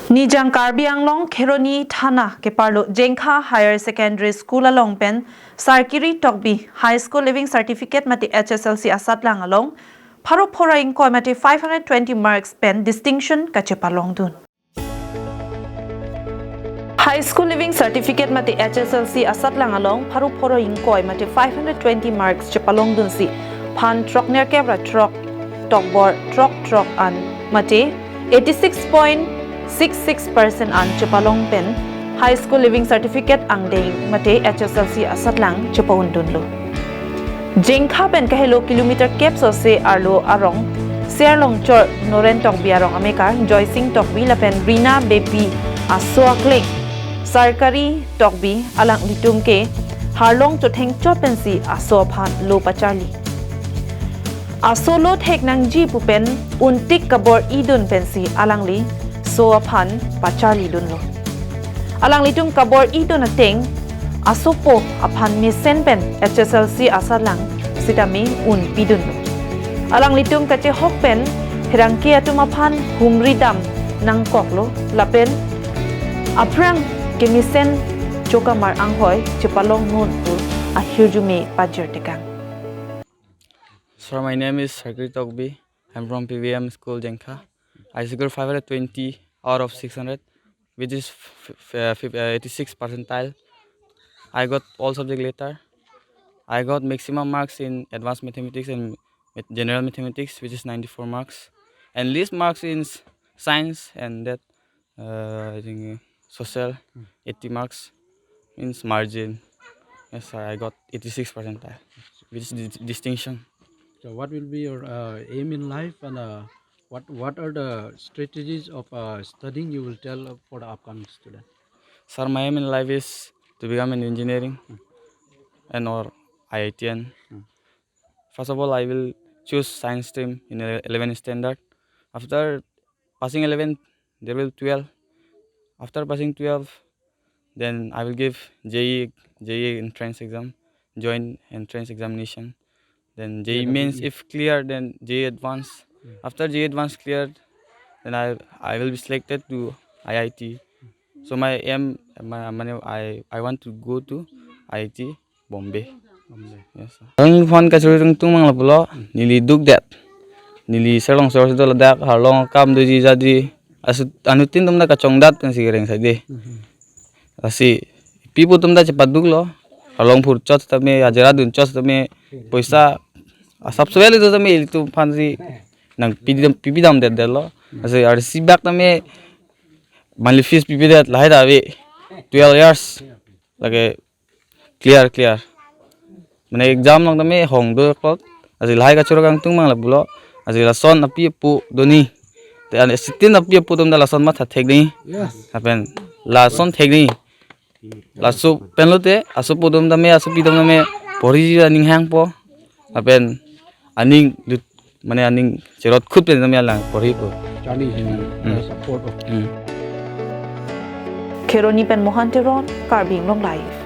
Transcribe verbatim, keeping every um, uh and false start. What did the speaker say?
Nijang Karbi Anglong Kheroni Thana keparlo Jengkha Higher Secondary School along pen Sarkiri Tokbi High School Leaving Certificate mate H S L C asatlang along pharo phora ingkoi mate five hundred twenty marks pen distinction kachepalongdun. High School Leaving Certificate mate H S L C asatlang along pharo phora ingkoi mate five hundred twenty marks chepalongdunsi phan throk nerkep ra throk tokbor throk throk an mate eighty six point six six percent an chepalong pen High School Leaving Certificate angdeng mate H S L C asatlang chepa-undunlo. Jengkha pen kahelo kilometer kep sose arlo arong Serlongchor Noren Tokbi arong amekar Joysing Tokbi lapen Rina Beypi aso akleng Sarkari Tokbi alanglitum ke harlong chotheng chot pensi aso aphan lo pacharli. Aso lo thek nangji pu pen untik kabor-idun pensi alangli so aphan pacharlidunlo. Alanglitum kabor-idun ateng asopo aphan mesen pen H S L C asatlang sitame un pidunlo. Alanglitum kachehok pen pherangke atum aphan humri dam nangkoklo lapen aphrang kemesen chokamar anghoi chepalongnon pu ahirjume pajirtekang. Sir, my name is Sakri Tokbi. I'm from P V M School, Jengkha. I scored five hundred twenty out of six hundred, which is f- f- uh, fif- uh, eighty-six percentile. I got all subject letter. I got maximum marks in advanced mathematics and math- general mathematics, which is ninety-four marks, and least marks in s- science and that uh, I think uh, social, eighty marks means margin. Yes, sir. I got eighty-six percentile, which is dis- distinction. So, what will be your uh, aim in life, and uh, what what are the strategies of uh, studying you will tell uh, for the upcoming student? Sir, my aim in life is to become an engineering and or I I T N. First of all, I will choose science stream in ele- eleventh standard. After passing eleven, there will twelve. After passing twelve, then I will give J E, J E entrance exam, joint entrance examination. Then J E mains, if clear, then J E advance. After J E advance cleared, then I I will be selected to I I T. So my aim, my, my I I want to go to I I T Bombay. Yes, sir. Ang phone kachuri tung tung mang lapulo, neli dukdet. Neli Serlongchor si doladak, harlong akam doji jadi. Asu anutin tum da kachongdat kan si kereng saidi. Lasi pipu tum da chepaduklo, harlong phur chot tame, hajira dun chot tame, poisa asap suel itu tame ilitum aphan si nang pidam pipidam det detlo. Lasi arsi bak tame monthly fees pipidet lahai ta ave twelve years. Lake clear clear. Mane exam long tame hong do klot. Lasi lahai kachoro kangtung mang lapulo. Lasi lason api apo doni. Te an sitin api apo tum da lason matha thek ni. Lapen lason thek ni. Laso penlo te asopo tum tame asopi tum tame porhi aning hangpo. Lapen aning lut mane aning cherot khut pen tame alang porhipo. Johnny, uh, support of Hmm. Kheroni pen Mohan Teron, Karbi Anglong Live.